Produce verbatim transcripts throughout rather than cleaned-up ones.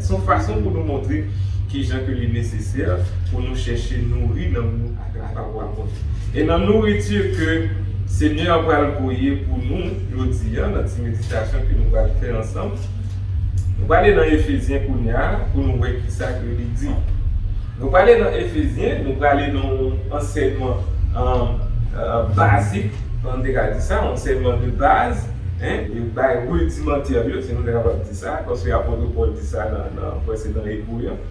Se yon fason pou nou montre kijan ke li nesesè pou nou chèche nouri nanm nou avèk pawòl Bondye. E nan nouriti ke Senyè a pral voye pou nou jodi a, nan ti meditasyon ke nou pral fè ansanm, nou prale nan Efezyen kounye a pou nou wè kisa ke li di. Nou prale nan Efezyen, nou prale nan yon ansèyman, euh, euh, bazik, an te ka di sa, yon ansèyman de baz, hein, e bay ridimantè yo, si nou te kapab di sa, paske apot Pòl di sa nan, nan presedan Ebre an.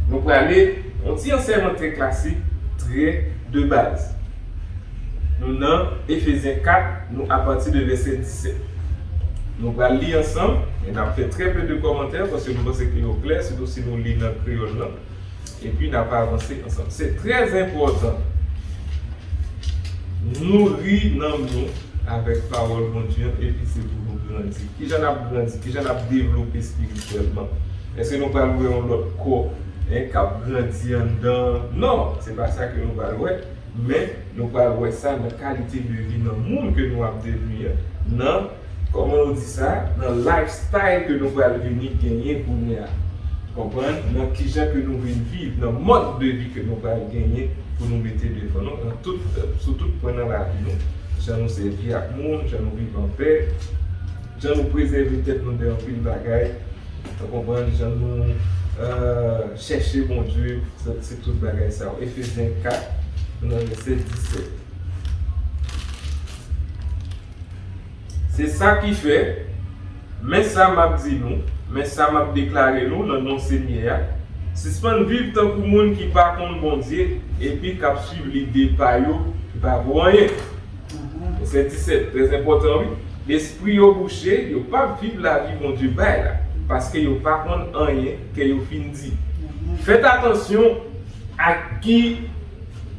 Nou prale yon ti ansèyman trè klasik, trè de baz. Nou nan Efezyen kat, nou apati de vèsè disèt. Nou pral li ansanm, e n ap fè trè pe de kòmantè, paske nou panse ke yo klè, sitou si nou li nan kreyòl lan. Epi n ap avanse ansanm. Se trè enpòtan. Nouri nanm nou avèk pawòl Bondye an, epi se pou nou grandi. Kijan n ap grandi? Kijan n ap devlope espirityèlman? Èske nou pral wè yon lòt kò, en, k ap grandi anndan? Non, se pa sa ke nou pral wè. Men, nou pral wè sa nan kalite de vi, nan moun ke nou ap devni an, nan, kòman nou di sa, nan lifestyle ke nou pral vini genyen kounye a. Konprann? Nan kijan ke nou vin viv, nan mòd de vi ke nou pral genyen pou nou mete devan nou, nan tout, sou tout pwen nan lavi nou. Jan nou sèvi ak moun, jan nou viv anpè, jan nou prezève tèt nou de anpil bagay, ou konprann, jan nou, euh, chèche Bondye, se, se tout bagay sa yo. Efezyen kat, nan vèsè disèt. Se sa ki fè, men sa m ap di nou, men sa m ap deklare nou nan non Senyè a, sispann viv tankou moun ki pa konn Bondye epi k ap suiv lide pa yo ki pa vo anyen. Vèsè disèt, trè enpòtan, wi. Lespri yo bouche, yo p ap viv lavi Bondye bay la, paske yo pa konn anyen kè yo fin di. Fèt atansyon ak ki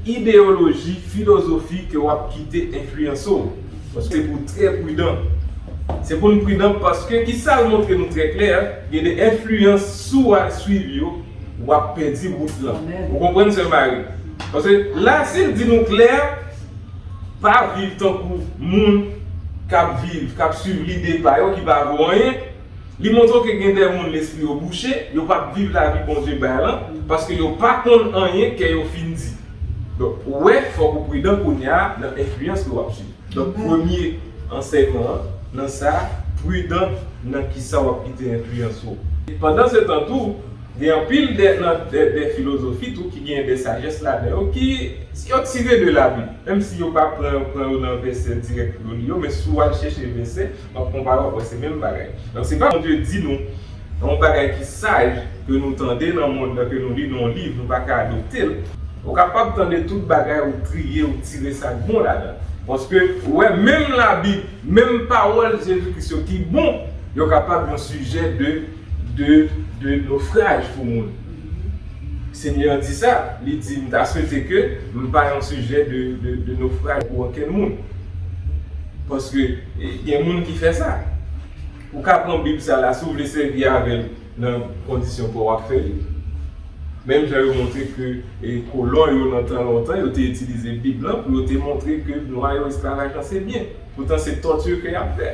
ideyoloji, filozofi ke w ap kite enfliyanse w, paske pou w trè pridan. Se pou n pridan, paske ki sa l montre nou trè klè, gen de enfliyans, si w al swiv yo, w ap pèdi wout lan. Ou konprann, sè Mari? Paske la, si l di nou klè, pa viv tankou moun k ap viv, k ap swiv lide pa yo ki pa vo anyen. Li montre w ke gen de moun lespri yo bouche, yo p ap viv lavi Bondye bay lan, paske yo pa konn anyen kè yo fin di. Donk, ou wè, fòk ou pridan kounye a nan enfliyans ke w ap swiv. Donk, premye ansèyman an, nan sa, pridan nan kisa w ap kite enfliyanse w. Pandansetan tou, gen anpil de, nan, de, de filozofi tou ki gen de sajès ladan yo ki, yo tire de Labib. Menm si yo pa pran, pran yo nan vèsè dirèk pou yo li yo, men si w al chèche vèsè, w ap konpare, w ap wè se menm bagay. Donk, se pa Bondye di nou yon bagay ki saj ke nou tande nan mond lan, ke nou li nan yon liv, nou pa ka adopte l. Ou kapab tande tout bagay, ou triye, ou tire sa k bon ladan. Paske, ou wè, menm Labib, menm pawòl Jezi Kris yo ki bon, yo kapab yon sijè de, de, de nofraj pou moun. Senyè a di sa, li di, m ta swete ke m pa yon sijè de, de, de nofraj pou okenn moun. Paske, e, gen moun ki fè sa. Ou ka pran Bib sa la, si w vle sèvi avè l nan kondisyon pa w ap fè li. Menm jan yo montre ke, e, kolon yo nan tan lontan, yo te itilize Bib lan pou yo te montre ke nwa yo esklavaj lan se byen. Poutan se tòti ke y ap fè.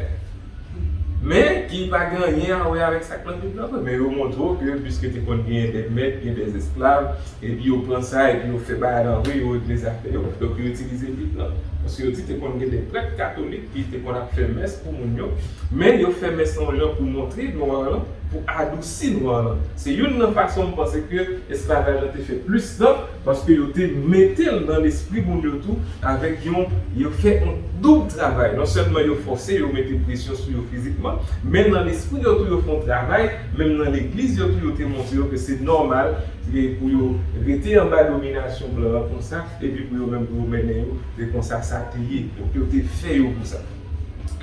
Men ki pa gen anyen a wè avèk sa k nan Bib lan vre. Men yo montre w ke piske te konn gen de mèt, gen de esklav, epi yo pran sa, epi yo fè bagay lan vre, yo regle zafè yo. Donk yo itilize Bib lan. Paske yo di te konn gen de prèt katolik ki te konn ap fè mès pou moun yo. Men yo fè mès lan yon jan pou montre nwa lan, pou adousi nwa lan. Se youn nan fason m panse ke esklavaj lan te fè plis tan, paske yo te mete l nan lespri moun yo tou, avèk yon, yo fè yon doub travay. Non sèlman yo fòse, yo mete presyon sou yo fizikman, men nan lespri yo tou, yo fè yon travay, menm nan legliz yo tou, yo te montre yo ke se nòmal, e pou yo rete anba dominasyon blan an konsa, epi pou yo menm, pou yo mennen yo, se konsa sa te ye. Donk, yo te fè yo pou sa.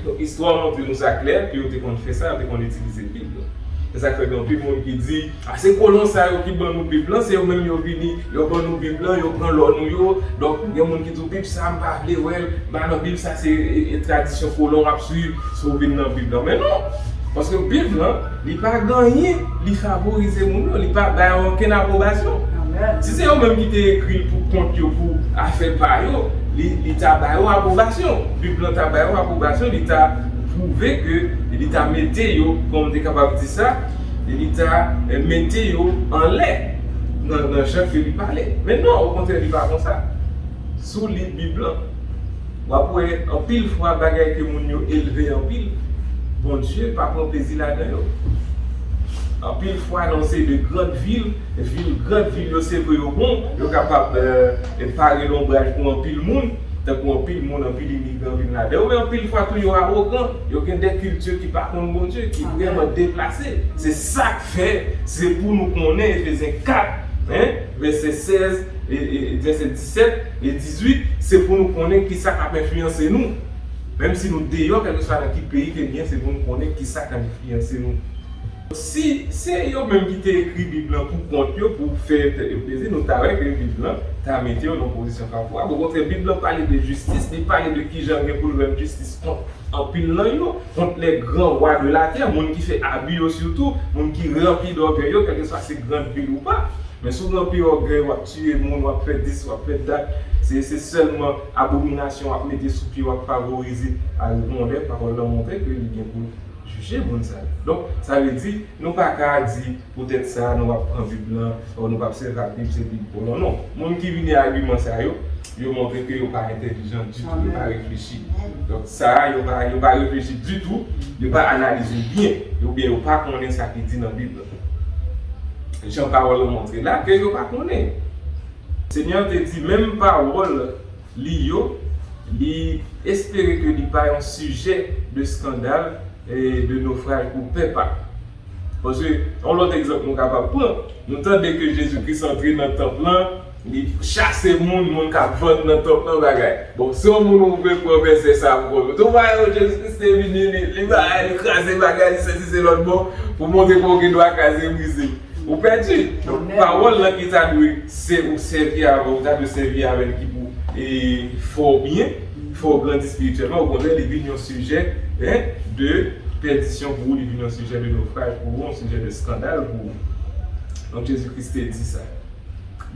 Donk, istwa montre nou sa klè, ke yo te konn fè sa, yo te konn itilize Bib lan. Se sa k fè gen anpil moun ki di, a, se kolon sa yo ki ban nou Bib lan, se yo menm yo vini, yo ban nou Bib lan, yo pran lò nou yo. Donk, gen moun ki di w, Bib sa, m pa vle wè l, ba nan Bib sa, se, e, e, tradisyon kolon w ap swiv, si w vin nan Bib lan. Men non! Paske Bib lan, li pa gen anyen, li favorize moun yo, li pa bay okenn apwobasyon. Si se yo menm ki te ekri l pou kont yo, pou afè pa yo, li, li ta ba yo apwobasyon. Bib lan ta ba yo apwobasyon, li ta pwouve ke li ta mete yo, kòm m te kapab di sa, Li ta, eh, mete yo anlè nan, nan jan ke li pale. Men non, okontrè, li pa konsa. Si w li Bib lan, w ap wè anpil fwa bagay ke moun yo elve anpil, Bondye pa pran plezi ladan yo. Anpil fwa, nan yon seri de grann vil, vil, grann vil yo, se vre, yo bon, yo kapab, eh, pare lonbraj pou anpil moun, tankou anpil moun, anpil imigran vin ladan yo, men anpil fwa tou, yo awogan, yo gen de kilti ki pa konn Bondye, ki vrèman deplase. Se sa k fè, se pou nou konnen Efezyen kat, en, vèsè sèz, e, e, vèsè disèt e dizuit, se pou nou konnen kisa k ap enfliyanse nou. Menm si nou deyò, kèlkeswa nan ki peyi ke n ye, se pou nou konnen kisa k ap enfliyanse nou. Si se yo menm ki te ekri Bib lan pou kont yo, pou fè tèt yo plezi, nou ta wè ke Bib lan ta mete yo nan pozisyon favorab. Okontrè, Bib lan pale de jistis, li pale de kijan gen pou l rann jistis kont anpil nan yo, kont les grands rois de la terre, moun ki fè abi yo sitou, moun ki ranpli dògèy yo, kèlkeswa se grann vil ou pa. Men si w ranpli ògèy, w ap tiye moun, w ap fè dis, w ap fè dat, se, se sèlman abominasyon w ap mete sou pye, w ap favorize. Arive yon lè, pawòl lan montre ke li gen pou jije moun sa yo. Donk, sa vle di, nou pa ka di, poutèt sa, nou p ap pran Bib lan, o, nou p ap sèvi ak Bib, se Bib kolon. Non. Moun ki vini ak agiman sa yo, yo montre ke yo pa entèlijan ditou, yo pa reflechi. Donk, sa a, yo pa, yo pa reflechi ditou, yo pa analize byen, oubyen yo pa konnen sa ki di nan Bib lan. Jan pawòl lan montre la, ke yo pa konnen. Senyè te di menm pawòl li yo, li espere ke li pa yon sijè de eskandal e de nofraj pou pèp la. Paske, yon lòt egzanp nou kapab pran, nou tande ke Jezi Kris antre nan tanp lan, li chase moun, moun k ap vann nan tanp lan bagay. Bon, si yon moun ou vle pran vèsè sa pou kont ou, tou bagay, Jezi Kris te vini, li, li bagay, li kraze bagay, li sesi, se lòt bò, pou montre ke w gen dwa kraze, brize. Ou pèdi. Donk, pawòl lan ki ta dwe sè-, ou sèvi avè w, ou ta dwe sèvi avè l ki pou, e, fè w byen, fè w grandi espirityèlman. Okontrè, li vin yon sijè, en, de pèdisyon pou ou, li vin yon sijè de nofraj pou ou, yon sijè de eskandal pou ou. Donk, Jezi Kris te di sa.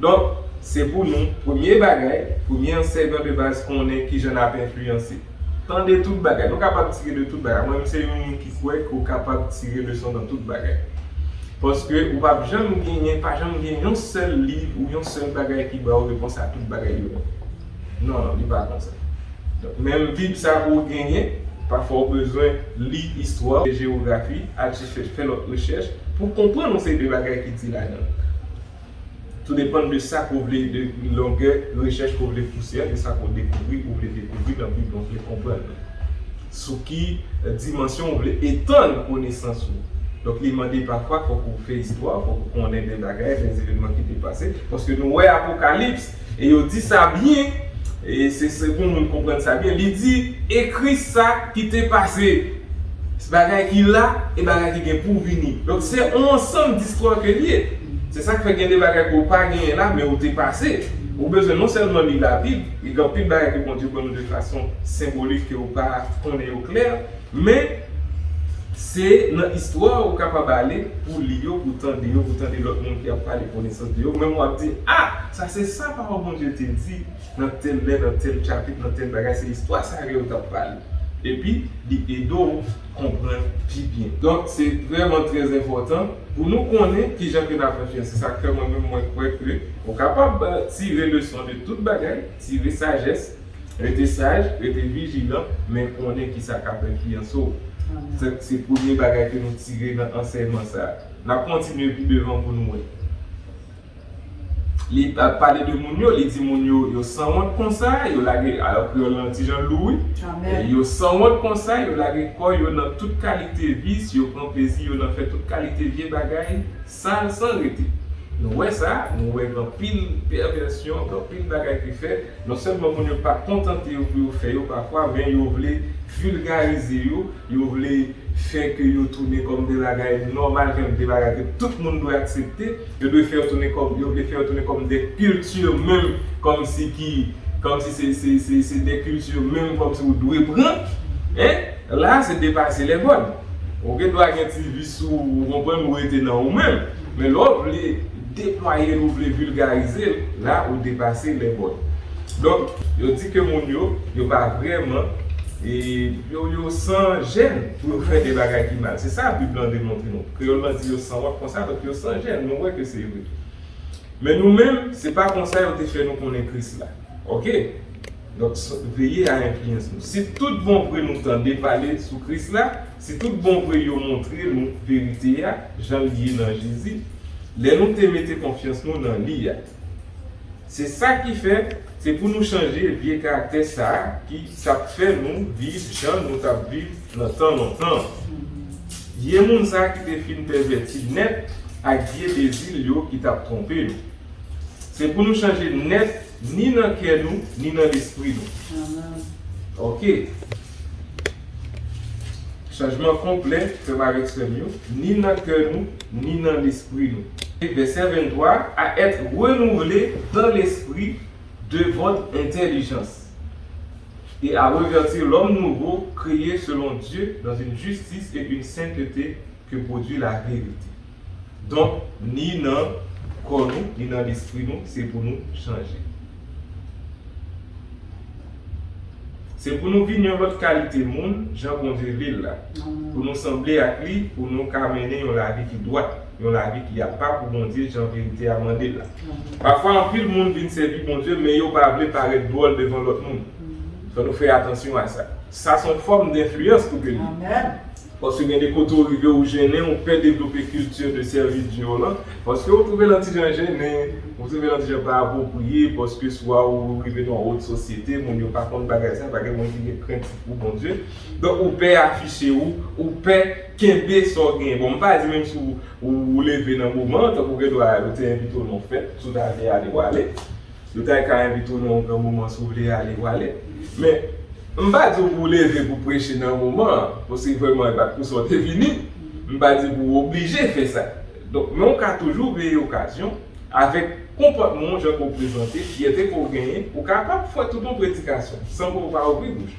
Donk, se pou nou, premye bagay, premye ansèyman de baz, konnen kijan n ap enfliyanse. Tande tout bagay. Nou kapab tire de tout bagay. Mwen menm se yon moun ki kwè ke w kapab tire leson nan tout bagay. Paske ou p ap janm genyen, pa janm gen yon sèl liv ou yon sèl bagay ki ba w repons a tout bagay yo. Non, non, li pa konsa. Donk, menm Bib sa pou w genyen, pafwa w bezwen li istwa, jewografi, al chèche fè lòt rechèch pou w konprann yon seri de bagay ki di ladan l. Tou depann de sa ke w vle, de longè rechèch ke w vle pouse a, de sa ke w dekouvri, ou vle dekouvri nan Bib, ou vle konprann. Sou ki, eh, dimansyon ou vle etann konesans ou. Donk, li mande pafwa, fòk ou fè istwa, fòk ou konnen de bagay, de evenman ki te pase. Paske nou wè Apokalips, e yo di sa byen, e se, se pou moun konprann sa byen. Li di, ekri sa ki te pase. Bagay ki la, e bagay ki gen pou vini. Donk, se yon ansanm distwa ke l ye. Se sa k fè gen de bagay ke w pa genyen la, men ou te pase. Ou bezwen non sèlman li Labib, e gen anpil bagay ke Bondye ban nou de fason senbolik ke w pa konnen yo klè, men se nan istwa ou kapab ale pou li yo, pou tande yo, pou tande lòt moun ki ap pale konesans de yo. Menm w ap di, a, sa se sa pawòl Bondye te di nan tèl lè, nan tèl chapit, nan tèl bagay, se istwa sa ke yo t ap pale. Epi, li ede w konprann pi byen. Donk, se vrèman trè enpòtan pou nou konnen kijan ke n ap enfliyanse. Se sa k fè mwen menm, mwen kwè ke ou kapab, eh, tire leson de tout bagay, tire sajès, rete saj, rete vijilan, men konnen kisa k ap enfliyanse w. Se, se premye bagay ke nou tire nan ansèyman sa a. N ap kontinye pi devan pou nou wè. Li pa pale de moun yo, li di moun yo, yo sanwont konsa, yo lage, alò kreyòl lan ti jan lou, wi. E yo sanwont konsa, yo lage kò yo nan tout kalite vis, yo pran plezi yo nan fè tout kalite vye bagay, sal, san rete. Nou wè sa, nou wè gen anpil pèvèsyon, gen anpil bagay ki fèt. Non sèlman moun yo pa kontante yo pou yo fè yo pafwa, men yo vle vilgarize yo, yo vle fè ke yo tounen kòm de bagay nòmal, kòm de bagay ke tout moun dwe aksepte. Yo dwe fè yo tounen kòm, yo vle fè yo tounen kòm de kilti menm, kòmsi ki, kòmsi se, se, se, se de kilti menm, kòmsi ou dwe pran. En? La, se depase lè bòn. Ou gen dwa gen ti vis ou, ou konprann, ou rete nan ou menm. Men lè w vle deplwaye l, ou vle vilgarize l, la, ou depase lè bòn. Donk, yo di ke moun yo, yo pa vrèman E yo, yo san jèn pou yo fè de bagay ki mal. Se sa Bib lan demontre nou. Kreyòl lan di yo san wont konsa, donk yo san jèn. Nou wè ke se vre. Men nou menm, se pa konsa yo te fè nou konnen Kris la. Oke? Donk, s- veye a enfliyans nou. Si tout bon vre nou tande pale sou Kris la, si tout bon vre yo montre nou verite a, jan l ye nan Jezi, lè nou te mete konfyans nou nan li a, se sa ki fè, se pou nou chanje vye karaktè sa a ki t ap fè nou viv jan nou t ap viv nan tan lontan an. Vye moun sa a ki te fin pèvèti nèt ak vye dezi l yo ki t ap twonpe nou. Se pou nou chanje nèt, ni nan kè nou, ni nan lespri nou. Oke. Chanjman konplè, frè m avèk sè m yo, ni nan kè nou, ni nan lespri nou. E vèsè venntwa, à être renouvelés dans l'esprit de votre intelligence, et à revêtir l'homme nouveau, créé selon Dieu, dans une justice et une sainteté que produit la vérité. Donk, ni nan kò nou, ni nan lespri nou, se pou nou chanje. Se pou nou vin yon lòt kalite moun, jan Bondye vle l la. Pou nou sanble ak li, pou nou ka mennen yon lavi ki dwat, yon lavi ki apa pou Bondye, jan verite a mande l la. Pafwa, anpil moun vin sèvi Bondye, men yo pa vle parèt dwòl devan lòt moun. Fò nou fè atansyon a sa. Sa se yon fòm denfliyans tou ke li. Paske gen de kote ou rive, ou jennen, ou pè devlope kilti de sèvi Dye w lan. Paske ou twouve l yon ti jan jennen, ou twouve l yon ti jan pa apwopriye, paske swa ou rive nan yon wot sosyete, moun yo pa konn bagay sa, pa gen moun ki gen krentif pou Bondye. Donk, ou pè afiche ou, ou pè kenbe sa w genyen. Bon, m pa di menm si w, ou, ou leve nan moman an, tankou gen dwa ou te envite w nan yon fèt, si w ta vle ale, w ale. Yo ta ka envite w nan yon gran moman, si w vle ale, w ale. Men, m pa di w pou w leve pou preche nan moman an, paske vrèman, e pa t pou sa w te vini. M pa di pou w oblije fè sa. Donk, men w ka toujou veye okazyon avèk konpòtman w, jan ke w prezante, fyète ke w genyen, ou kapab fè tout yon predikasyon san ke w pa ouvri bouch.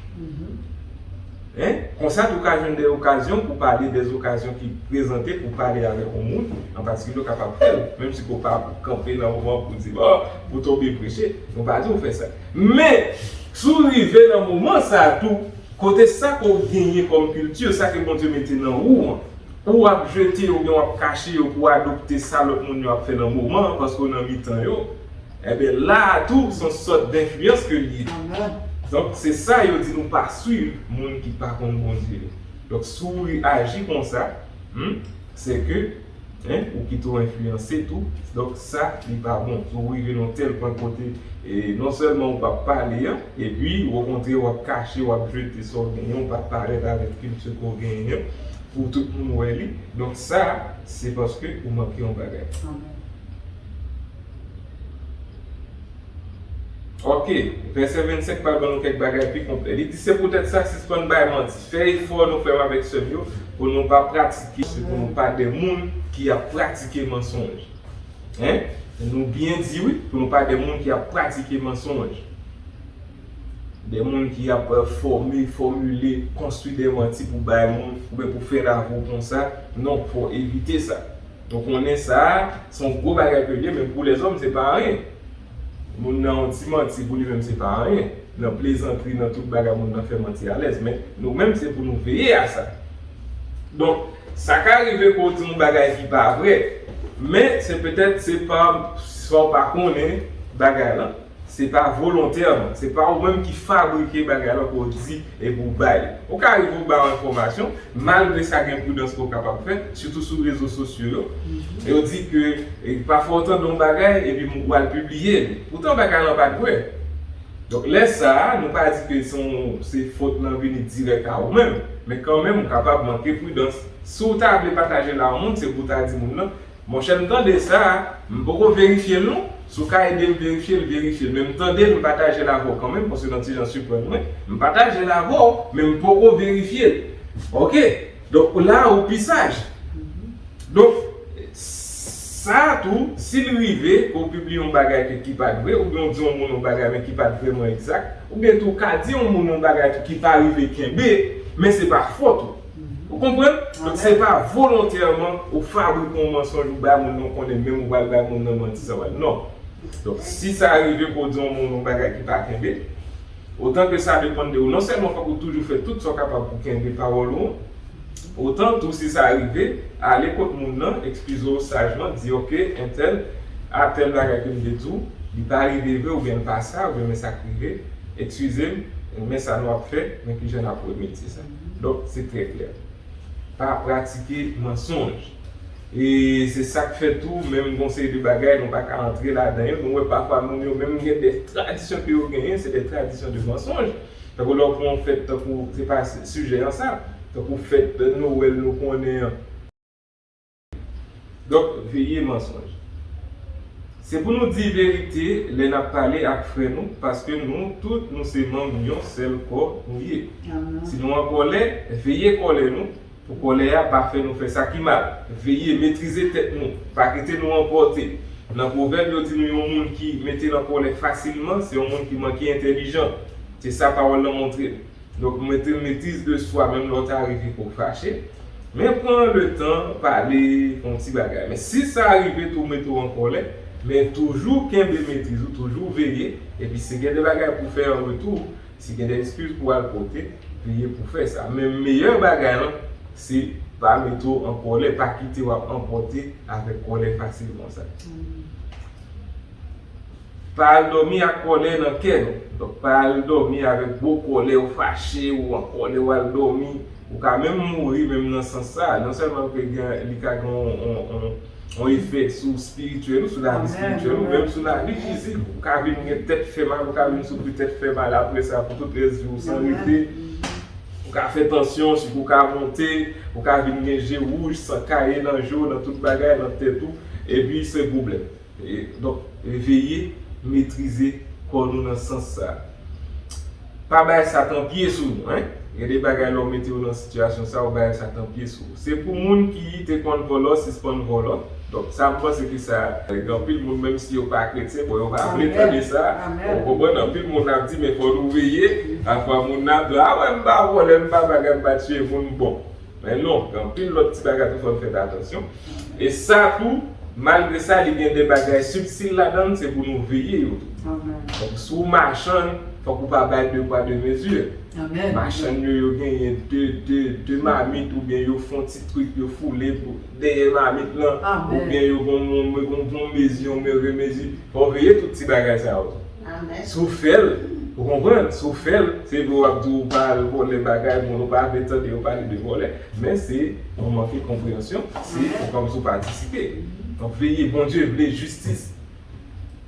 Hein? Konsa tou ka jwenn de okazyon pou pale, de okazyon ki prezante pou pale avèk yon moun, an patikilye w kapab fè l, menm si ke w pa kanpe nan moman pou di, bon, pou tonbe preche, nou pa di w fè sa. Men, si w rive nan moman sa a tou, kote sa ke w genyen kòm kilti, sa ke Bondye mete nan ou an, ou ap jete oubyen w ap kache yo pou w adopte sa lòt moun yo ap fè nan moman an, paske w nan mitan yo, enben, la a tou, se yon sòt denfliyans ke l ye. Donk, se sa yo di nou pa swiv moun ki pa konn Bondye yo. Donk, si w aji konsa, hmm, se ke, hein, ou kite w enfliyanse tou. Donk, sa, li pa bon. Si w rive nan tèl pwen kote, e non sèlman ou p ap pale an, epi, okontrè, w ap kache, w ap jete sa w genyen, ou p ap parèt avèk kilti ke w genyen an, pou tout moun wè li. Donk, sa, se paske ou manke yon bagay. Ok, vèsè vennsenk pral ban nou kèk bagay pi konplè. Li di, se poutèt sa, sispann bay manti. Fè efò nou, frè m avèk sè m yo, pou nou pa pratike, se pou nou pa de moun ki ap pratike mansonj. Hein? Nou byen di wi, pou nou pa de moun ki ap pratike mansonj. De moun ki ap, euh, fòme, fòmile, konstwi de manti pou bay moun, oubyen pou fè lavi w konsa. Non, fò w evite sa. Donk, konnen sa, se yon gwo bagay ke l ye, men pou lèzòm, se pa anyen. Moun nan yon ti manti pou li menm, se pa anyen. Nan plezantri, nan tout bagay, moun nan fè manti alèz. Men nou menm, se pou nou veye a sa. Donk, sa ka rive pou w di yon bagay ki pa vre, men se petèt se pa, sa w pa konnen bagay lan. Se pa volontèman, se pa ou menm ki fabrike bagay lan pou w di epi w bay li. Ou ka rive w ba yon enfòmasyon, malgre sa gen pridans ke w kapab fè, sitou sou rezo sosyo yo. Yo di ke, e, pafwa w tande yon bagay epi w al pibliye li. Poutan bagay lan pa t vre. Donk, lè sa a, nou pa di ke se yon, se fòt lan vini dirèk a ou menm, men kanmenm, ou kapab manke pridans. Si w ta vle pataje l a yon moun, se pou w ta di moun nan, monchè, m tande sa a, m poko verifye l non. Si w ka ede m verifye l, verifye l. Men m tande l, m pataje l avè w kanmenm, paske nan ti jan siprann mwen, m pataje l avè w, men m poko verifye l. Ok? Donk, la a, ou pi saj. Donk, sa a tou, si l rive ke w pibliye yon bagay ke, ki pa t vre, oubyen w di yon moun yon bagay, men ki pa t vrèman egzak, oubyen tou w ka di yon moun yon bagay tou ki pa rive kenbe, men se pa fòt ou. Ou konprann? Donk, se pa volontèman ou fabrike yon mansonj, ou bay moun nan konnen, menm ou pral bay moun nan manti, sa pral. Non. Donk, si sa rive ke w di yon moun yon bagay ki pa kenbe, Otan ke sa depann de ou, non sèlman fòk ou toujou fè tout sa w kapab pou kenbe pawòl ou, otan tou si sa rive, ale kot moun nan, eskize w sajman, di, "Oke, entèl, a tèl bagay ke m te di w, li pa rive vre, oubyen l pa sa, oubyen men sa k rive, eskize m, men sa nou ap fè, men kijan n ap remedye sa." Donk, se trè klè. Pa pratike mansonj. E se sa k fè tou, menm gon seri de bagay, nou pa ka antre ladan yo. Nou wè pafwa moun yo menm gen de tradisyon ke yo genyen, se de tradisyon de mansonj. Tankou lè w pran yon fèt, tankou, se pa sijè an sa, tankou fèt Nowèl nou konnen an. Donk, veye mansonj. Se pou nou di verite lè n ap pale ak frè nou, paske nou tout, nou se manm yon sèl kò nou ye. Si nou an kòlè, veye kòlè nou, pou kòlè a pa fè nou fè sa ki mal. Veye, metrize tèt nou, pa kite nou anpòte. Nan Pwovèb, yo di nou yon moun ki mete l an kòlè fasilman, se yon moun ki manke entèlijan. Se sa pawòl lan montre n. Donk, mete metriz de swa, menm lè w ta rive pou w fache. Men pran le tan, pale, fè yon ti bagay. Men si sa rive tou mete w an kòlè, men toujou kenbe metriz ou, toujou veye. Epi si gen de bagay pou fè an retou, si gen de eskiz pou w al pote, veye pou w fè sa. Men meyè bagay lan, se pa mete w an kòlè, pa kite w ap anpòte avèk kòlè fasil konsa. Pa al dòmi ak kòlè nan kè nou. Donk, pa al dòmi avèk gwo kòlè, ou fache, ou an kòlè, ou al dòmi. Ou ka menm mouri, menm nan sans sa. Non sèlman ke gen, li ka gen yon, yon, yon, yon efè sou espirityèl ou, sou lavi espirityèl ou, menm sou lavi fizik. Ou ka vin gen tèt fè mal, ou ka vin soufri tèt fè mal apre sa pou tout rès vi w san rete. Ou ka fè tansyon, chik ou ka monte, ou ka vin gen je wouj, san kaye nan je w, nan tout bagay, nan tèt ou, epi se pwoblèm. E, donk, veye metrize kò nou nan sans sa. Pa bay Satan pye sou nou, en. Gen de bagay lè w mete w nan sitiyasyon sa, ou bay Satan pye sou ou. Se pou moun ki te konn vòlò, sispann vòlò. Donk, sa m panse ke sa, gen anpil moun, menm si yo pa kretyen, bon, yo pa vle tande sa. Ou konprann? Anpil moun ap di, men fò nou veye. Pafwa moun nan ap di, a wè, m pa vòlè, m pa bagay, m pa tiye moun, bon. Men non, gen anpil lòt ti bagay tou fò n fè atansyon. E sa tou, malgre sa, li gen de bagay sibtil ladan l, se pou nou veye yo tou. Donk, si w machann, fòk ou pa bay de pwa de mezi. Machann yo, yo genyen de, de, de mamit oubyen yo fè yon ti trik, yo foule pou dèyè mamit lan, oubyen yo gon, gon, gon bon mezi, yon move mezi. Fò w veye tout ti bagay sa yo tou. Si w fè l, ou konprann, si w fè l, se vre w ap di w pa al vòlè bagay, moun ou pa vle tande yo pale de vòlè, men se yon manke konpreyansyon, se yon kòmsi w patisipe. Donk, veye, Bondye vle jistis.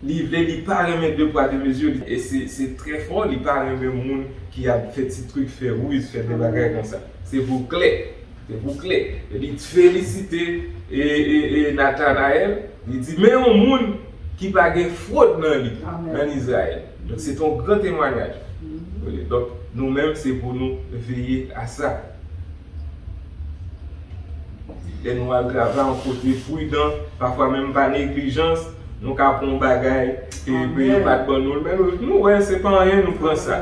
Li vle, li pa renmen de pwa de mezi, e se, se trè fò, li pa renmen moun ki ap fè ti trik, fè riz, fè de bagay konsa. Se pou klè. Se pou klè. Li felisite e, e, e Natanayèl, li di, men yon moun ki pa gen fwod nan li, nan Izrayèl. Donk, se te yon gran temwayaj. Donk, nou menm, se pou nou veye a sa. Lè nou al travay yon kote, pridan, pafwa menm pa neglijans, nou ka pran yon bagay ke, ke yo pa t ban nou l, men nou, nou wè se pa anyen, nou pran sa.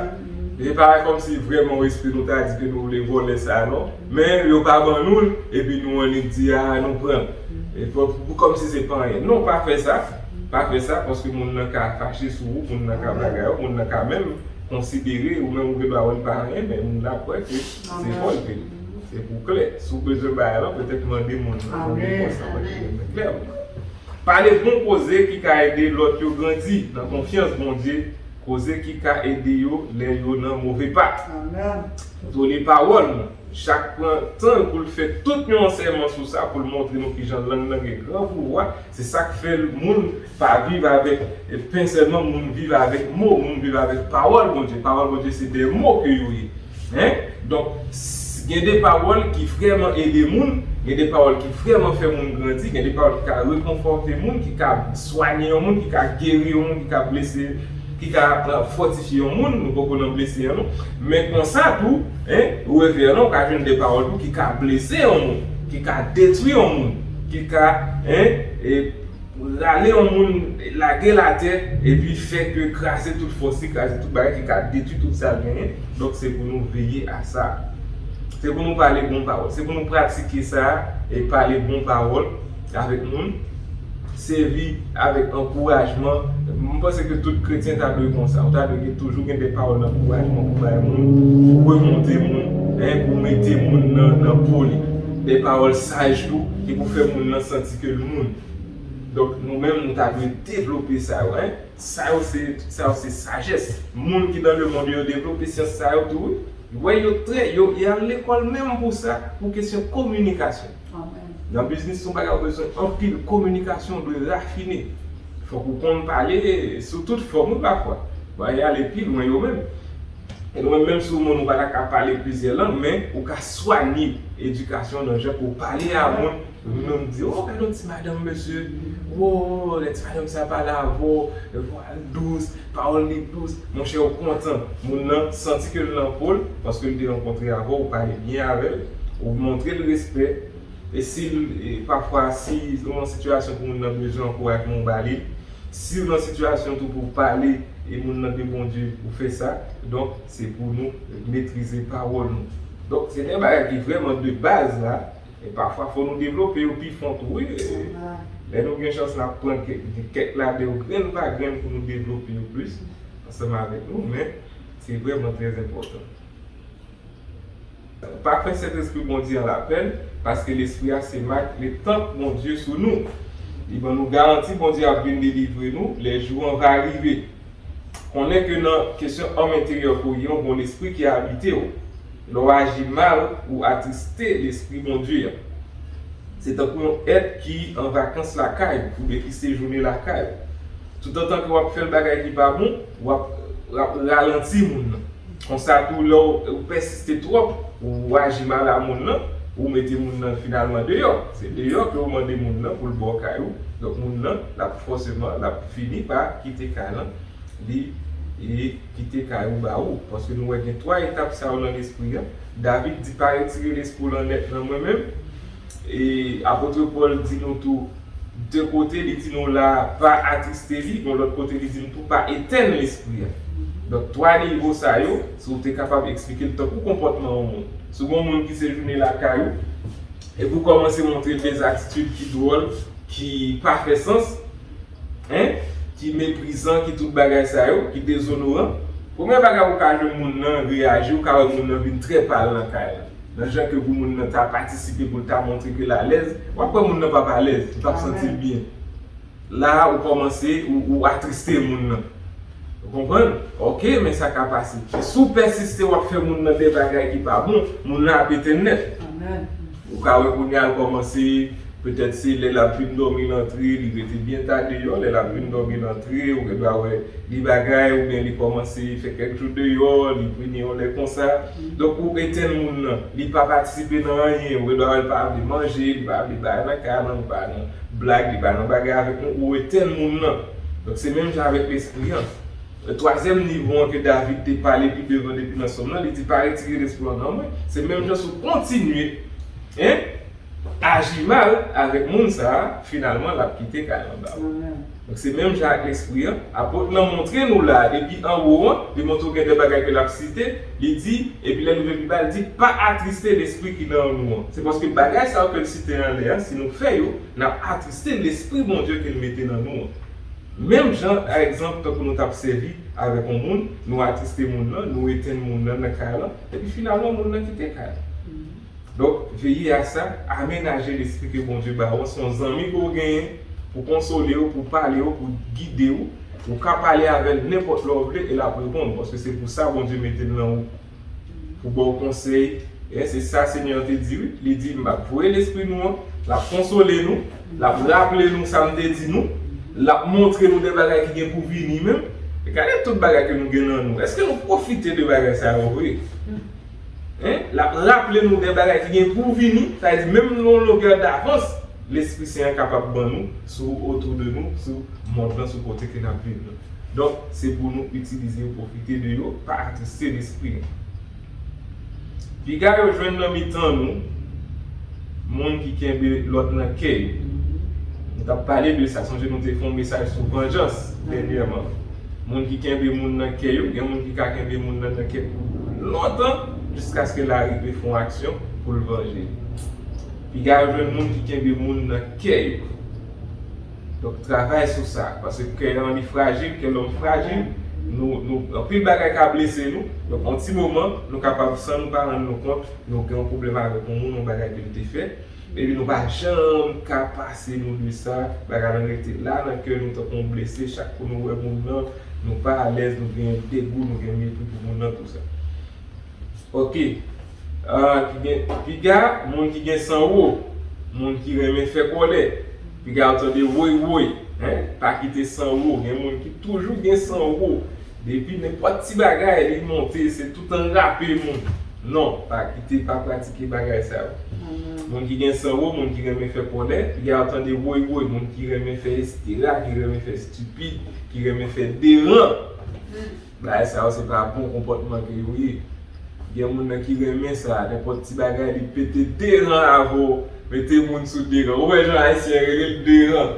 Se pa kòmsi vrèman w espri nou ta di ke nou vle vòlè sa, non. Men yo pa ban nou l, epi nou annik di, a, nou pran l. E pou, pou, kòmsi se pa anyen. Non, pa fè sa. Pa fè sa, paske moun nan ka fache sou ou, moun nan ka bagay ou, moun nan ka menm konsidere ou menm ou gen dwa wè l pa anyen, men moun nan ap kwè ke se vòl ke l. Se pou klè. Si w bezwen bagay lan, petèt mande moun nan, mande konsa, mande moun nan klèman. Pale bon koze ki ka ede lòt yo grandi nan konfyans Bondye, koze ki ka ede yo lè yo nan move pa. Kontwole pawòl nou. Chak pran tan l pou l fè tout yon ansèyman sou sa, pou l montre nou kijan lang nan gen gran pouvwa. Se sa k fè moun pa viv avèk pen sèlman, moun viv avèk mo, moun viv avèk pawòl Bondye. Pawòl Bondye se de mo ke yo ye. Hein? Donk, s- gen de pawòl ki vrèman ede moun, gen de pawòl ki vrèman fè moun grandi, gen de pawòl ki ka rekonfòte moun, ki ka swanye yon moun, ki ka geri yon moun, ki ka blese, ki ka, euh, fòtifye yon moun, nou poko nan blese an non. Men konsa tou, hein, ou revè non, ou ka jwenn de pawòl tou ki ka blese yon moun, ki ka detwi yon moun, ki ka, hein, e, rale yon moun, lage l atè, epi fè ke kraze tout fòs li, kraze tout bagay ki ka detwi tout sa l genyen. Donk, se pou nou veye a sa. Se pou nou pale bon pawòl. Se pou nou pratike sa e pale bon pawòl avèk moun. sèvi avèk ankourajman. M panse ke tout kretyen ta dwe konsa. Ou ta dwe gen, toujou gen de pawòl ankourajman pou bay moun, pou remonte moun, en, pou mete moun nan, nan po li. De pawòl saj tou, ki pou fè moun nan santi ke l moun. Donk, nou menm, nou ta dwe devlope sa yo, en. Sa yo se, sa yo se sajès. Moun ki dans le monde yo devlope syans sa yo tou, wi. Wè, yo trè, yo, y al lekòl menm pou sa, pou kesyon kominikasyon. Nan biznis, se yon bagay ou bezwen anpil kominikasyon, ou dwe rafine. Fòk ou konn pale sou tout fòm, wi, pafwa. Bon, y ale pi lwen yo menm. E nou menm, menm si w moun, ou pa ta ka pale plizyè lang, men ou ka swanye edikasyon nan jan pou w pale a moun. Moun nan di, "Oh, gade yon ti madanm, mesye. Oh, lè ti madanm sa pale avè w, vwa l dous, pawòl li dous." Monchè, ou kontan. Moun nan santi ke l nan po l, paske l te rankontre avè w, ou pale byen avè l, ou montre l respè. E si l, e pafwa, si ou nan sitiyasyon pou moun nan bezwen ankourajman, ou ba li l. Si ou nan sitiyasyon tou pou pale e moun nan de Bondye, ou fè sa. Donk, se pou nou metrize pawòl nou. Donk, se de bagay ki vrèman de baz la. E pafwa, fò nou devlope yo pi fon tou, wi. E lè nou gen chans, n ap pran kèk, kèk ladan yo, grenn pa grenn, pou nou devlope yo plis ansanm avèk nou, men se vrèman trè enpòtan. Pa fè Sentespri Bondye an lapèn, paske Lespri a se mak le tanp Bondye sou nou. Li ban nou garanti Bondye ap vin delivre nou lè jou an va rive. Konnen ke nan kesyon òm enteryè ke w ye, w gen yon lespri ki abite w. Lè w aji mal, ou atriste Lespri Bondye a. Se tankou yon èt ki an vakans lakay ou, oubyen ki sejounen lakay ou. Toutotan ke w ap fè l bagay ki pa bon, w ap, w ap ralanti moun nan. Konsa tou, lè w, ou pèsiste twòp, ou aji mal a moun nan, ou mete moun nan finalman deyò. Se deyò ke w mande moun nan pou l ba w kay ou. Donk, moun nan, l ap fòseman, l ap fini pa kite kay lan, li, e kite kay ou ba ou. Paske nou wè gen twa etap sa yo nan lespri an. David di pa retire lespri w lan nèt nan mwen menm. E apot Pòl di nou tou de kote, li di nou la, pa atriste li, yon lòt kote, li di nou tou pa etenn lespri an. Donk, twa nivo sa yo, si w te kapab eksplike l tankou konpòtman yon moun. Si w gen yon moun ki sejounen lakay ou, epi w kòmanse montre l de zatitid ki dwòl, ki pa fè sans, en, ki meprizan, ki tout bagay sa yo, ki dezonoran, premye bagay ou ka jwenn moun nan reyaji, ou ka wè moun nan vin trè pal nan kay la. Nan jan ke pou moun nan ta patisipe, pou l ta montre ke l alèz, w ap wè moun nan p ap alèz, li p ap santi l byen. La a, ou kòmanse, ou, ou atriste moun nan. Ou konprann? Oke, men sa ka pase. Si w pèsiste, w ap fè moun nan de bagay ki pa bon, moun nan ap etenn nèt. Ou ka wè kounye a l kòmanse, petèt se lè l ap vin dòmi l antre, li rete byen ta deyò, lè l ap vin dòmi l antre, ou gendwa wè li bagay, oubyen li kòmanse fè kèk jou deyò, li vini yon lè konsa. Donk, ou etenn moun nan, li pa patisipe nan anyen, ou gendwa wè l pa vle manje, li pa vle bay nan kay lan, li pa nan blag, li pa nan bagay avèk nou, ou etenn moun nan. Donk, se menm jan avèk lespri an. Twazyèm nivo an ke David te pale pi devan depi nan sòm nan, li di, pa retire lespri w nan mwen. Se menm jan si w kontinye, en, aji mal avèk moun sa a, finalman, l ap kite kay lan ba ou. Donk, se menm jan ak lespri an. Apot lan montre nou la, depi anwo an, li montre w gen de bagay ke l ap site, li di, epi lè nou vin pi ba, li di, pa atriste lespri ki nan nou an. Se paske bagay sa yo ke l site anlè a, si nou fè yo, n ap atriste Lespri Bondye ke l mete nan nou an. Menm jan, pa egzanp, tankou nou t ap sèvi avèk yon moun, nou atriste moun nan, nou etenn moun nan nan kay lan, epi finalman moun nan kite kay lan. Donk, veye a sa, amenaje lespri ke Bondye ba ou an, se yon zanmi ke w genyen pou konsole w, pou pale w, pou gide w. Ou ka pale avè l nenpòt lè w vle e l ap reponn, paske se pou sa Bondye mete l nan ou. Pou ba w konsèy. E se sa Senyè an te di, wi. Li di, "M ap voye Lespri nou an, l ap konsole nou, l ap raple nou sa m te di nou, l ap montre nou de bagay ki gen pou vini menm." E gade tout bagay ke nou gen nan nou. Èske nou pwofite de bagay sa yo vre? En? L ap raple nou de bagay ki gen pou vini, sa vle di menm yon longè davans Lespri Sen an kapab ban nou sou otou de nou, sou mond lan, sou kote ke n ap viv nan. Donk, se pou nou itilize yo, pwofite de yo, pa atriste Lespri an. Piga yo jwenn nan mitan nou moun ki kenbe lòt nan kè yo. Nou t ap pale de sa, sonje nou te fè yon mesaj sou vanjans dènyèman. Moun ki kenbe moun nan kè yo, gen moun ki ka kenbe moun nan nan kè pou lontan, jiskaske l arive fè yon aksyon pou l vanje. Piga yo jwenn moun ki kenbe moun nan kè yo. Donk, travay sou sa, paske kè an li frajil, kè lòm frajil, nou, nou, anpil bagay ka blese nou. Donk, yon ti moman, nou kapab, san nou pa rann nou kont, nou gen yon pwoblèm avèk yon moun, yon bagay ke li te fè. Epi nou pa janm ka pase nou de sa, bagay lan rete la nan kè nou tankou yon blese, chak kou nou wè moun nan, nou pa alèz, nou gen degou, nou gen mepri pou moun nan, tou sa. Ok. Ah, ki gen, piga, moun ki gen san wo, moun ki renmen fè kòlè. Piga yo tande woy woy, hein? Pa kite san wo. Gen moun ki toujou gen san wo. Depi nenpòt ti bagay, li monte, se tout anrape moun. Non, pa kite, pa pratike bagay sa yo. Moun ki gen san wo, moun ki renmen fè kòlè, piga yo tande woy woy, moun ki renmen fè estera, ki renmen fè estipid, ki renmen fè deran. Bagay sa yo se pa bon konpòtman ke yo ye. Gen moun nan ki renmen sa, nenpòt ti bagay li pete deran avè w, mete moun sou deran. Ou wè jan ayisyen rele l deran.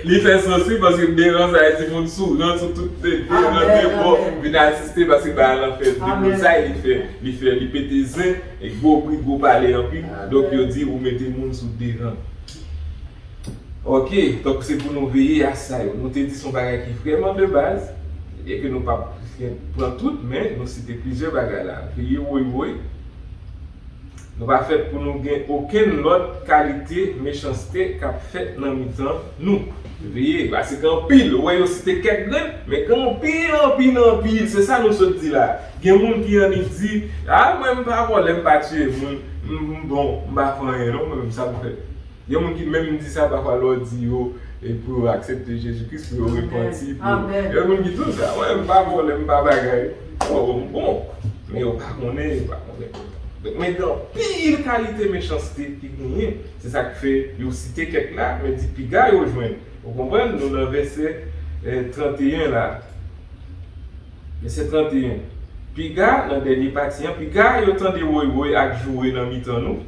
Li fè sans wi, paske deran sa vle di moun sou rans ou tout de deran de bò vin asiste paske bagay lan fè deblozay li fè, li fè, li pete zen, e gwo bri, gwo pale anpil. Donk yo di ou mete moun sou deran. Ok, donk se pou nou veye a sa yo. Nou te di se yon bagay ki vrèman de baz, e ke nou p ap pran tout, men nou site plizyè bagay la. Veye woy woy. Nou pa fèt pou nou gen okenn lòt kalite mechanste k ap fèt nan mitan nou. Veye, paske gen anpil, ou wè yo site kèk grenn, men gen anpil, anpil, anpil. Se sa nou sot di la. Gen moun ki annik di, a, mwen m pa vòlè, m pa tiye moun, m, m bon, m pa fè anyen non, mwen menm sa m fè. Gen moun ki menm di sa pafwa lè w di yo e pou yo aksepte Jezi Kris, pou yo repanti, pou yo. Gen moun ki di w sa, mwen m pa vòlè, m pa bagay. Bon, bon, bon. Men yo pa konnen, yo pa konnen. Donk, men gen anpil kalite mechanste ki genyen. Se sa k fè yo site kèk la, men di piga yo jwenn. Ou konprann? Nou nan vèsè, eh, trannteyen la. Vèsè trannteyen. Piga, nan dènye pati an, piga yo tande woy woy ak joure nan mitan nou.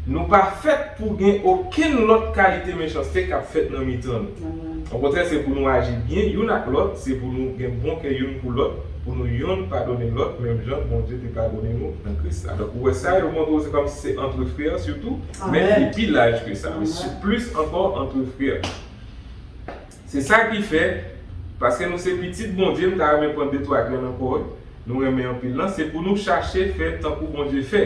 Nou pa fèt pou gen okenn lòt kalite mechanste k ap fèt nan mitan nou. Okontrè, se pou nou aji byen youn ak lòt, se pou nou gen bon kè youn pou lòt, pou nou yonn padone lòt, menm jan Bondye te padone nou nan Kris la. Donk, ou wè sa, yo montre w se kòmsi se antre frè, sitou, men li pi laj ke sa, li plis ankò antre frè. Se sa ki fè, paske nou se pitit Bondye, m ta renmen pran de twa grenn ankò, wi. Nou renmen anpil lan, se pou nou chache fè tankou Bondye fè.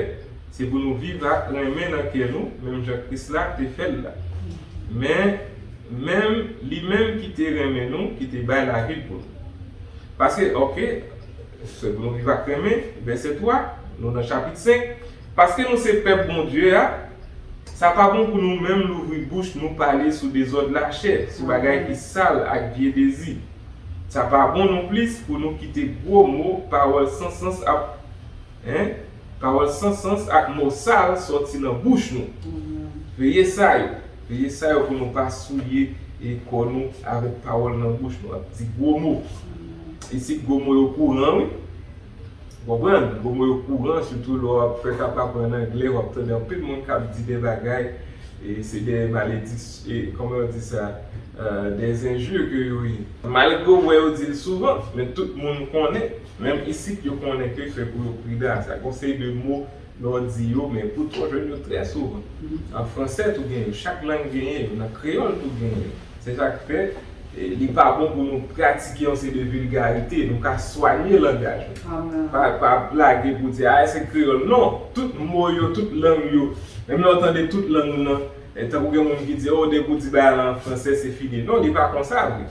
Se pou nou viv ak renmen nan kè nou, menm jan Kris la te fè l la. Men, menm, li menm ki te renmen nou, ki te bay lavi l pou nou. Paske, ok, se pou nou viv ak renmen, vèsè twa, nou nan chapit senk. Paske nou se pèp Bondye a, sa pa bon pou nou menm louvri bouch nou pale sou dezòd lachè, sou bagay ki sal ak vye dezi. Sa pa bon nonplis pou nou kite gwo mo, pawòl san sans ap, hein? Pawòl san sans ak mo sal sòti nan bouch nou. Veye sa yo. Veye sa yo pou nou pa souye e kò nou avèk pawòl nan bouch nou. Ap di gwo mo. Isit gwo mo yo kouran, wi. Ou konprann? Gwo mo yo kouran, sitou lè w ap fè k ap aprann anglè, w ap tande anpil moun k ap di de bagay, e se de malediksyon, e kòman yo di sa, euh, des injures ke yo ye. Malgre w wè yo di l souvan, men tout moun konnen, menm isit yo konnen ke se pou yo pridan. Sa gen yon seri de mo lè w di yo, men poutan w jwenn yo trè souvan. An fransè tou gen yo, chak lang genyen yo, nan kreyòl tou genyen yo. Se sa k fè, e, li pa bon pou nou pratike yon seri de vilgarite. Nou ka swanye langaj nou. Pa, pa lage pou di, a, se kreyòl. Non, tout mo yo, tout lang yo. Menm lè w tande tout lang nan, e, tankou gen moun ki di, o, depi w di bagay la an fransè, se fini. Non, li pa konsa vre.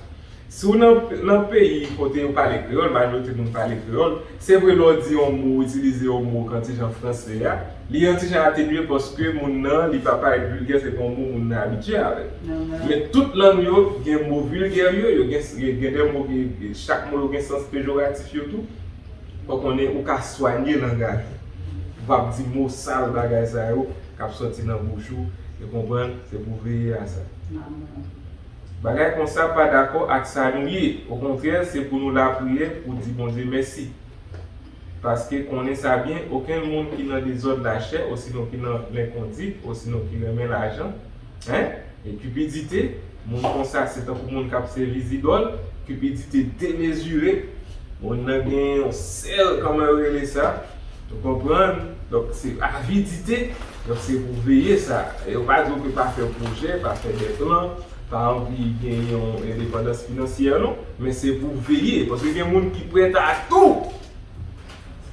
Si w nan, nan peyi kote yo pale kreyòl, majorite moun pale kreyòl, se vre lè w di yon mo, w itilize yon mo k an ti jan fransè a, li an ti jan atenye paske moun nan, li pa parèt vilgè, se pa yon mo moun nan abitye avè l. Men tout lang yo gen mo vilgè yo, yo gen, gen de mo ki, chak mo yo gen sans pejoratif yo tou. Fò konnen ou ka swanye langaj ou. Ou p ap di mo sal bagay sa yo k ap sòti nan bouch ou, e konprann, se pou w veye a sa. Bagay konsa pa dakò ak sa nou ye. Okontrè, se pou nou lapriyè pou di Bondye mèsi. Paske konnen sa byen, okenn moun ki nan dezòd lachè, osinon ki nan lenkondik, osinon ki renmen lajan, hein? E kipidite, moun konsa se tankou moun k ap sèvi zidòl, kipidite demezire, moun nan gen yon sèl, kòman yo rele sa? Ou konprann? Donk, se avidite. Donk, se pou veye sa. Yo pa di w ke pa fè pwojè, pa fè de plan, pa anvi gen yon endepandans finansyè non, men se pou veye, paske gen moun ki prèt a tou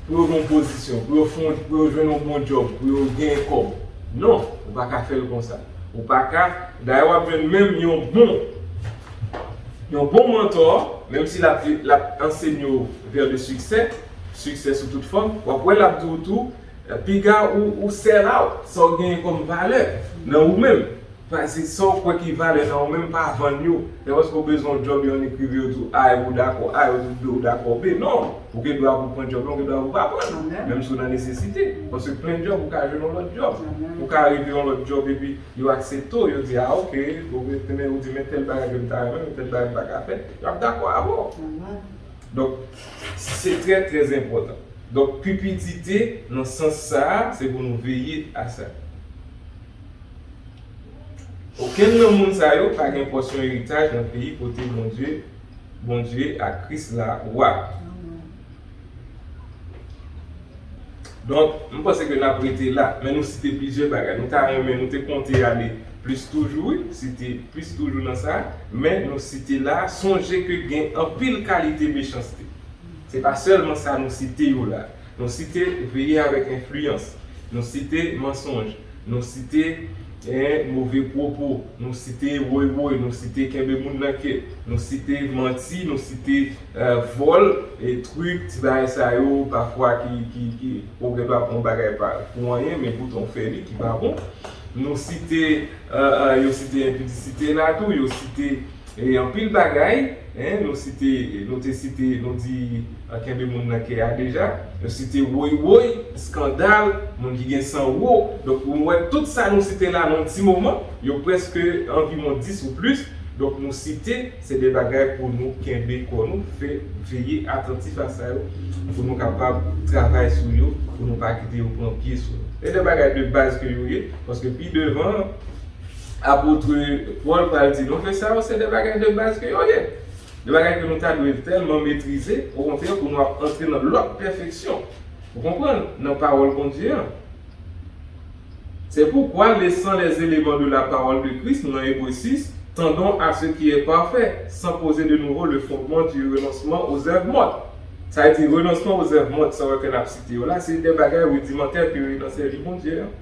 pou yo gen yon pozisyon, pou yo fè yon, pou yo jwenn yon bon djòb, pou yo gen kòb. Non, ou pa ka fè l konsa. Ou pa ka, dayè w ap jwenn menm yon bon, yon bon mantò, menm si l ap, l ap ansenye w vers le succès, succès sous toute forme, w ap wè l ap di w tou, piga ou, ou sell out sa w genyen kòm valè nan ou menm. Paske sa w kwè ki valè nan ou menm pa vann yo. Se paske w bezwen yon djòb, yo annik rive yo di w A, ou dakò A, yo di w B, ou dakò B. Non! Ou gen dwa pou pran djòb la, ou gen dwa pou pa pran l. Menm si w nan nesesite. Paske plen djòb, ou ka jwenn yon lòt djòb. Ou ka rive yon lòt djòb epi yo aksepte w, yo di, a, oke, ou di, men tèl bagay ke m ta renmen, men tèl bagay m pa ka fè, y ap dakò avè w. Donk, se trè, trè enpòtan. Donk, kipidite, nan sans sa a, se pou nou veye a sa. Okenn nan moun sa yo pa gen pòsyon eritaj nan peyi kote Bondye, Bondye ak Kris la wa. Donk, m panse ke n ap rete la, men nou site plizyè bagay. Nou ta renmen, nou te konte ale plis toujou, wi, site plis toujou nan sa, men nou site la, sonje ke gen anpil kalite mechanste. Se pa sèlman sa nou site yo la. Nou site veye avèk enfliyans. Nou site mansonj. Nou site, en, move pwopo. Nou site woy woy. Nou site kenbe moun nan kè. Nou site manti. Nou site, eh, vòl, e trik, ti bagay sa yo, pafwa ki, ki, ki, ou gen dwa pran yon bagay pa, pou anyen, men poutan w fè li, ki pa bon. Nou site, eh, eh, yo site enpidisite la tou, yo site E anpil bagay, en, nou site, nou te site, nou di, eh, kenbe moun nan kè a deja. Nou site woy woy, eskandal, moun ki gen san wo. Donk, ou wè tout sa nou site la nan yon ti moman, yo prèske anviwon dis ou plis. Donk, nou site, se de bagay pou nou kenbe kò nou, fè, veye atantif a sa yo, pou nou kapab travay sou yo, pou nou pa kite yo pran pye sou nou. Se de bagay de baz ke yo ye, paske pi devan, Apot Pòl pral di nou ke sa yo se de bagay de baz ke yo ye. De bagay ke nou ta dwe tèlman metrize, okontrè, pou nou ap antre nan lòt pèfeksyon. Ou konprann? Nan pawòl Bondye an. C'est pourquoi, laissant les éléments de la parole de Christ, nan Ebre sis, tendons à ce qui est parfait, sans poser de nouveau le fondement du renoncement aux œuvres mortes. Sa vle di, renoncement aux œuvres mortes, sa w wè ke n ap site yo la, se de bagay ridimantè ke yo ye nan sèvi Bondye an.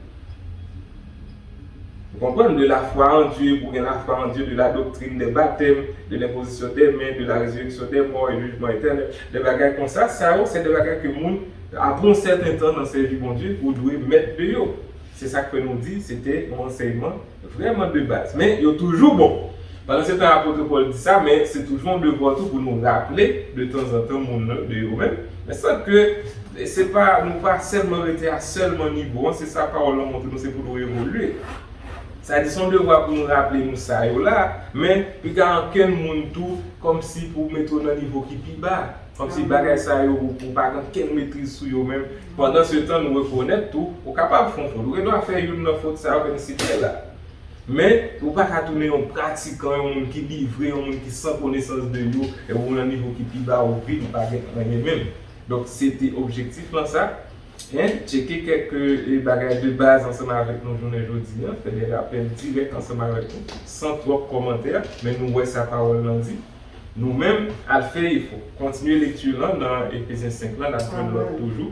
Ou konprann? De la foi en Dieu, pou gen la foi en Dieu, de la doctrine des baptêmes, de l'imposition des mains, de la résurrection des morts et du jugement éternel. De bagay konsa, sa yo, se de bagay ke moun, apre yon sèten tan nan sèvi Bondye, ou dwe mèt de yo. Se sa k fè nou di, se te yon ansèyman vrèman de baz. Men, yo toujou bon. Pandan se tan, apot Pòl di sa, men se toujou yon devwa tou pou nou raple de tanzantan moun nan de yo menm. Men san ke se pa, nou pa sèlman rete a sèlman nivo an, se sa pawòl lan montre nou, se pou nou evolye. Sa di, se yon devwa pou nou raple nou sa yo la, men piga ankenn moun tou, kòmsi pou mete w nan nivo ki pi ba. Kòmsi bagay sa yo, ou, ou pa gen kenn metriz sou yo menm. Pandan se tan, nou rekonèt tou, ou kapab fè yon fot. Ou gen dwa fè youn nan fot sa yo ke n site la. Men, ou pa ka tounen yon pratikan, yon moun ki livre, yon moun ki san konesans de yo, e ou nan nivo ki pi ba, ou vid, ou pa gen anyen menm. Donk, se te objektif lan sa. En, tcheke kèk, eh, bagay de baz ansanm avèk nou jounen jodi an, fè de rapèl dirèk ansanm avèk nou, san twòp kòmantè, men nou wè sa pawòl lan di. Nou menm, al fè efò. Kontinye lekti lan nan Efezyen senk lan, n ap jwenn lòt toujou.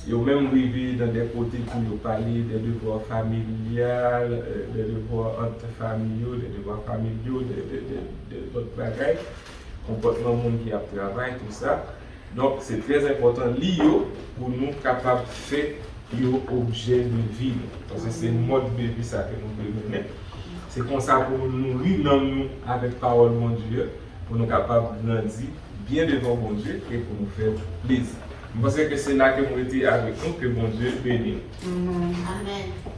Yo menm rive nan de kote tou yo pale de devwa familyal, eh, de devwa ant fanmi yo, de devwa familyo, de, de, de, de lòt bagay. Konpòtman moun ki ap travay, tou sa. Donk, se trè enpòtan li yo pou nou kapab fè yo objè de vi nou. Paske se mòd de vi sa ke nou vle mennen. Se konsa pou nou nouri nanm nou avèk pawòl Bondye, pou nou kapab grandi byen devan Bondye e pou nou fè l plezi. M panse ke se la ke m rete avèk nou, ke Bondye beni nou. Amèn.